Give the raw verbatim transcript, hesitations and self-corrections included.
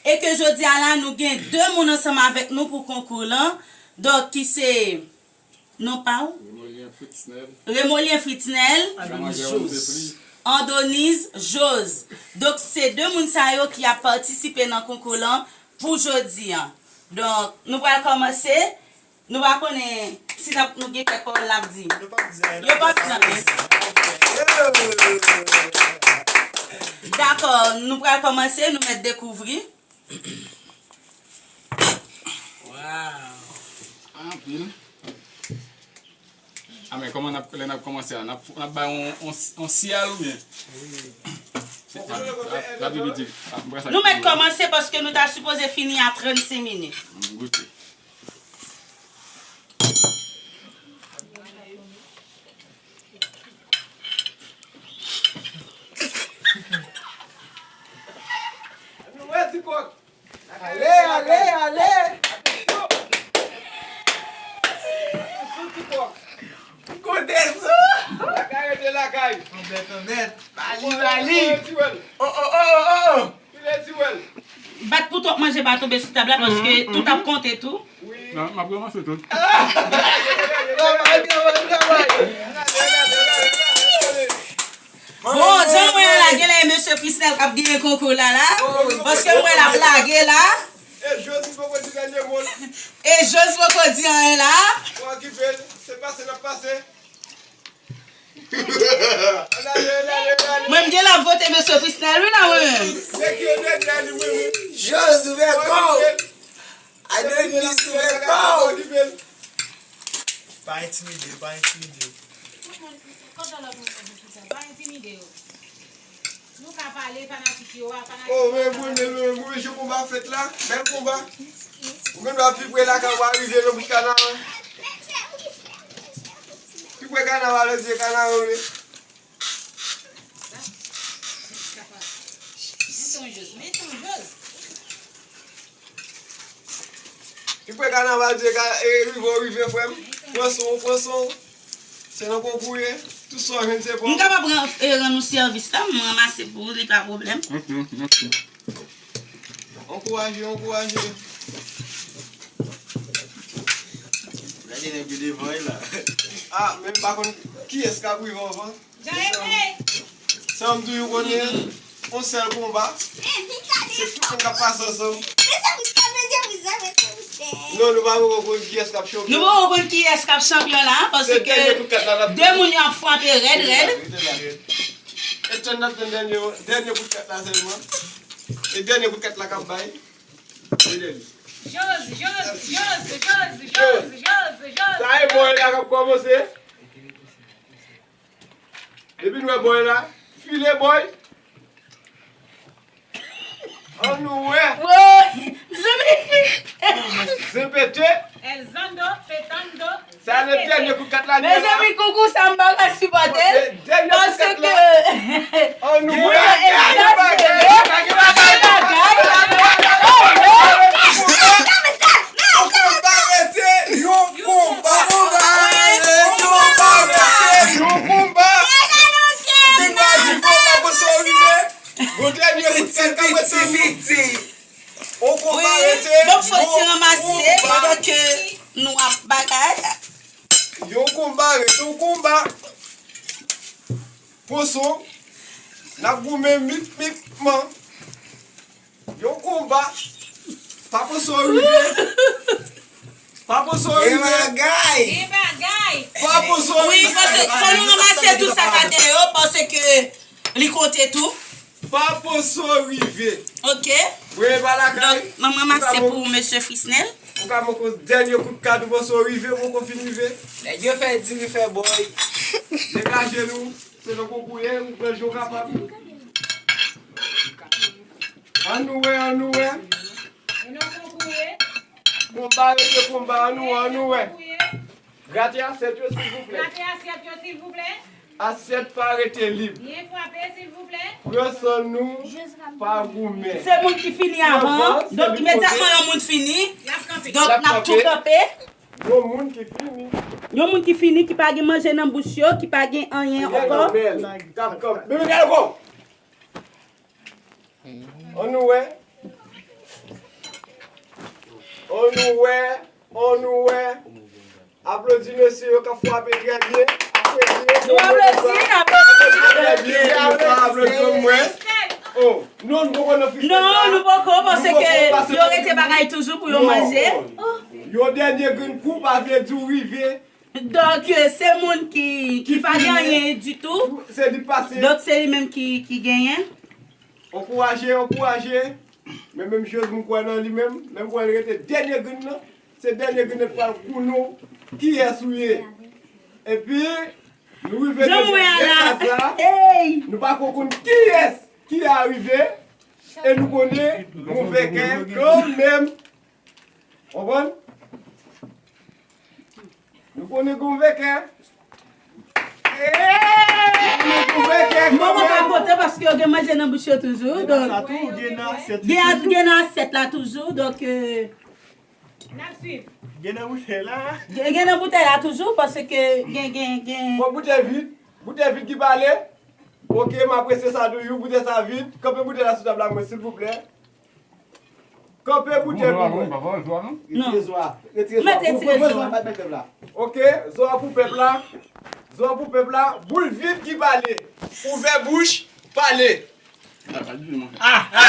E ke jodi a la, nou gen de moun ansanm avèk nou pou konkou lan. Donk, ki se non pa w? Remolien Fritznel. Remolien Fritznel. Jean-Marie Joseph. Andoniz Jose. Donk, se de moun sa yo ki ap patisipe nan konkou lan pou jodi a. Donk, nou pral kòmanse. Nou pa konnen si n ap, nou gen kèk pawòl n ap di. Yo p ap di anyen. Yo p ap di anyen. Dakò, nou pral kòmanse, nou mèt dekouvri. Waw. Anpil. A, men kòman n ap, lè n ap kòmanse a? N ap, n ap bay on, on, on siyal oubyen? Wi. Se, la, la, la Bib di, a, m pral sa. Nou mèt kòmanse paske nou ta sipoze fini a trannsenk minit. M goute. Ale, ale, ale! Sou ti kòk. Kote sou? Lakay rete lakay. Anbèt, anbèt. Bali, bali. File ti wèl. Oh, oh, oh, oh, oh. File ti wèl. Bat pou twòp manje pa tonbe sou tab la, paske tout ap konte tou. Wi. Non, m ap ranmase tout. Travay, travay, travay. Bon, jan m wè a la, genlè e mesye Frisnel k ap genyen konkou la la. Paske m wè l ap lage la. E Josi poko di dènye mo l. E Josi poko di anyen la. Ou okipe l, se pase n ap pase. Mwen m genlè ap vote mesye Frisnel wi la mwen menm. Nèg ki yo dènye a li mwen menm. Josi ouvè kò w. Ay, Denis, ouvè kò w. Pa entimide yo, pa entimide yo. Tout moun, kanta lòt moun nan di sa, pa entimide yo. Nou ka pale, fanatik yo a, fanatik yo a. Oh, men, men, men, men, men, jan konba fèt la, bèl konba. Ou gen dwa pi pre lakay ou a rive nan bout kanaran. Pi pre kanaran, lè di kanaran, wi. Pi pre kanaval di ka, e, rive w rive, frè m. Pran son w, pran son w. Se nan konkou ye. Tout sa w jwenn se pa w. M kapab ran, e, rann ou sèvis la, m ranmase pou ou, li pa pwoblèm. Ok, mèsi. Ankouraje, ankouraje. Gade nèg yo devan la. Ah, men m pa konn kiyès k ap rive anvan. Sa m toujou konnen, yon sèl konba, se tout moun k ap pase ansanm. Non, nou pa poko konn kiyès k ap chanpyon. Nou poko konn kiyès k ap chanpyon la, paske de moun yo ap frape rèd, rèd. E tann n ap tann dènye, dènye kout kat la sèlman. E dènye kout kat la k ap bay. Joz, Joz, Joz. Sa e bòy la k ap kòmanse. Depi n wè bòy la, file bòy. Ann nou wè. Woy! Mezanmi! Zen pete. El Zando, Fetando. Sa le dènye kout kat la. Mezanmi, konkou sa m pa ka sipòte l. Dènye kout kat la. Paske ann nou wè. Gen bagay, gen bagay, gen bagay. Yon konba rete, yon konba. Yon konba rete, yon konba. Vin pa di fò pa pase w rive. Yon dènye kout kat k ap rete. Yon konba rete, yon konba. Bon, fò ti ranmase pandan ke nou ap bagay. Yon konba rete, yon konba. Poson, n ap goumen mit, mit, man. Yon konba. Pa panse w rive. Pa panse w rive. Gen bagay. Gen bagay. Pa panse w rive. Wi, paske fò nou ranmase tout sa k atè yo, paske li konte tou. Pa panse w rive. Ok. Premye pa lakay. Donk, m ap ranmase pou mesye Frisnel. Ou ka poko dènye kout kat ou panse w rive, poko fin rive. Nèg yo fè diri fè bòy. Degaje nou. Se nan konkou ye, ou pran jan w kapab. Ann nou wè, ann nou wè. E nan konkou ye. Konba rete konba, ann nou wè, ann nou wè. Konkou ye. Grate asyèt yo, silvouplè. Grate asyèt yo, silvouplè. Asyèt pa rete lib. Byen frape, silvouplè. Pran san nou, pa goumen. Se moun ki fini avan. Donk, imedyatman yon moun fini, donk, n ap tou kanpe. Yon moun ki fini. Yon moun ki fini, ki pa gen manje nan bouch yo, ki pa gen anyen ankò. K ap kanpe. Bebe, gade kò w. Ann nou wè. Nou wè, on nou wè. Aplodi mesye yo k ap frape trè byen. Aplodi yo. Nou aplodi, aplodi. Trè byen, nou sa aplodi yo, mwen. Oh, non, nou poko nan freestyle la. Non, nou poko, paske yo rete bagay toujou pou yo manje. Yon dènye grenn kou pa vle di w rive. Donk, euh, se moun ki, ki pa gen anyen ditou. Se li k pase. Donk, se li menm ki, ki genyen. Ankouraje, ankouraje. Men menm Jozman kwè nan li menm. Menm kwè li rete dènye grenn nan. Se dènye grenn nan k pral konnen w kiyès ou ye. Epi, nou rive nan dènye kaz la. Nou pa ko konn kiyès ki arive. E nou konnen gon vèkè kanmenm. Konprann? Nou konnen gon vèkè. Mwen pa konte paske yo gen manje nan bouch yo toujou. Donk, gen, gen nan asyèt la toujou. Donk, euh, gen nan boutèy la. Gen, gen nan boutèy la toujou paske gen, gen, gen. Fò boutèy vid. Boutèy vid ki pale. Ok, m apresye sa toujou. Boutèy sa vid. Kanpe boutèy la sou tab la, mwen, silvouplè. Kanpe boutèy pou mwen. Retire zo a. Retire zo a. Mwen, mwen, zo a pa mèt la. Ok, zo a pou pèp la. Zo a pou pèp la. Boul vid ki pale. Ouvè bouch, pale. Ah, ah.